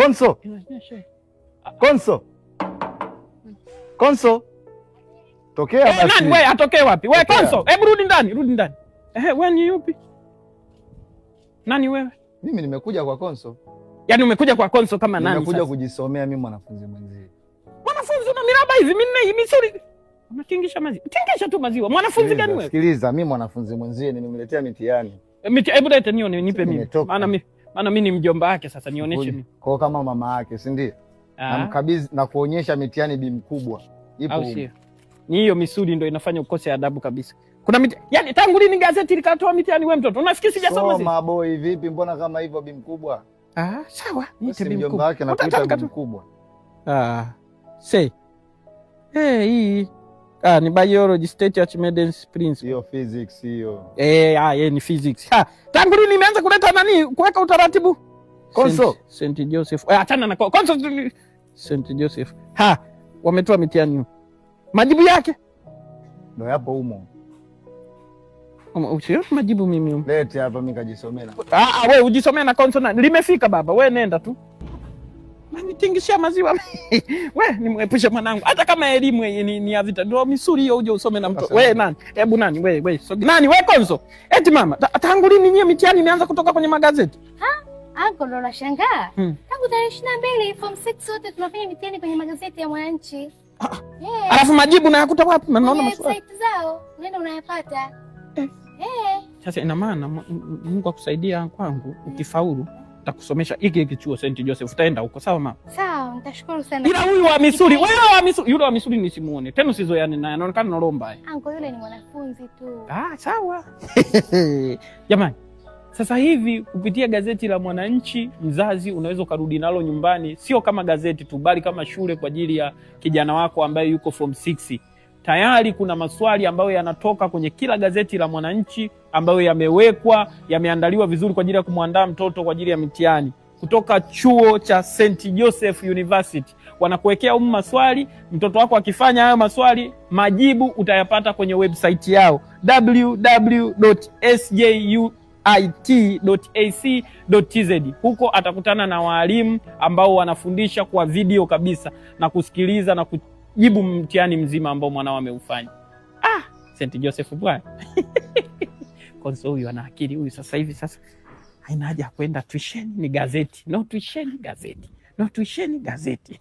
Konso. Konso. Konso. Tokea basi. Nani wewe atokee wapi? Wewe Konso, hebu rudi ndani, rudi ndani. Wewe ni yupi? Nani wewe? Mimi nimekuja kwa Konso. Yaani umekuja kwa Konso kama nani sasa? Nimekuja kujisomea mimi mwanafunzi mwenzie. Mwanafunzi una miraba hivi minne misuri. Unatingisha maziwa. Tingisha tu maziwa. Mwanafunzi gani wewe? Sikiliza, mimi mwanafunzi mwenzie nimemletea mitihani. Hebu leta nione nipe mimi. Maana mimi ni mjomba wake sasa nionyeshe mimi. Kwa kama mama yake, si ndio? Namkabidhi na kuonyesha mitihani bi mkubwa. Ipo. Au sio? Ni hiyo misuli ndio inafanya ukose adabu kabisa. Kuna yaani tangu lini gazeti likatoa mitihani wewe mtoto? Unafikiri sijasoma sisi? Soma boy vipi mbona kama hivyo bi mkubwa? Sawa, niite bi mkubwa. Mjomba wake na kuita bi mkubwa. Say. Hii ni biology state Archimedes principle. Hiyo physics hiyo. Ni physics. Tangu lini nimeanza kuleta nani kuweka utaratibu? Konso. St. Joseph. Achana na Konso. St. Joseph. Wametoa mitihani. Majibu yake ndio yapo humo. Usio majibu mimi. Lete hapa mimi kajisomea. Wewe ujisomea na Konso na limefika baba. Wewe nenda tu. Nitingishia maziwa. We nimwepushe mwanangu. Hata kama elimu ni ya vita. Ndio misuri hiyo uje usome na mtoto. We nani? Hebu nani? We. So, nani we Konso? Eti mama, tangu lini nyie mitihani imeanza kutoka kwenye magazeti? Anko ndo nashangaa. Tangu tarehe 22 form 6 wote tunafanya mitihani kwenye magazeti ya Mwananchi. Yeah. Alafu majibu nayakuta wapi? Naona maswali. Website zao, unaenda unayapata. Sasa ina maana Mungu akusaidia kwangu ukifaulu nitakusomesha hiki chuo St. Joseph utaenda huko sawa mama? Sawa, nitashukuru sana. Ila huyu wa misuli, wewe wa misuli, yule wa misuli nisimuone. Tena usizoeane naye, anaonekana nolomba. Anko yule ni mwanafunzi tu. Sawa. Jamani, sasa hivi kupitia gazeti la Mwananchi mzazi unaweza kurudi nalo nyumbani, sio kama gazeti tu bali kama shule kwa ajili ya kijana wako ambaye yuko form 6. Tayari kuna maswali ambayo yanatoka kwenye kila gazeti la Mwananchi ambayo yamewekwa, yameandaliwa vizuri kwa ajili ya kumwandaa mtoto kwa ajili ya mitihani. Kutoka chuo cha St. Joseph University wanakuwekea humu maswali, mtoto wako akifanya hayo maswali, majibu utayapata kwenye website yao www.sjuit.ac.tz. Huko atakutana na walimu ambao wanafundisha kwa video kabisa na kusikiliza na kujibu mtihani mzima ambao mwanao ameufanya. St. Joseph bwana. Konso huyu ana akili huyu sasa hivi sasa haina haja kwenda tuition, ni gazeti. No tuition gazeti. No tuition gazeti.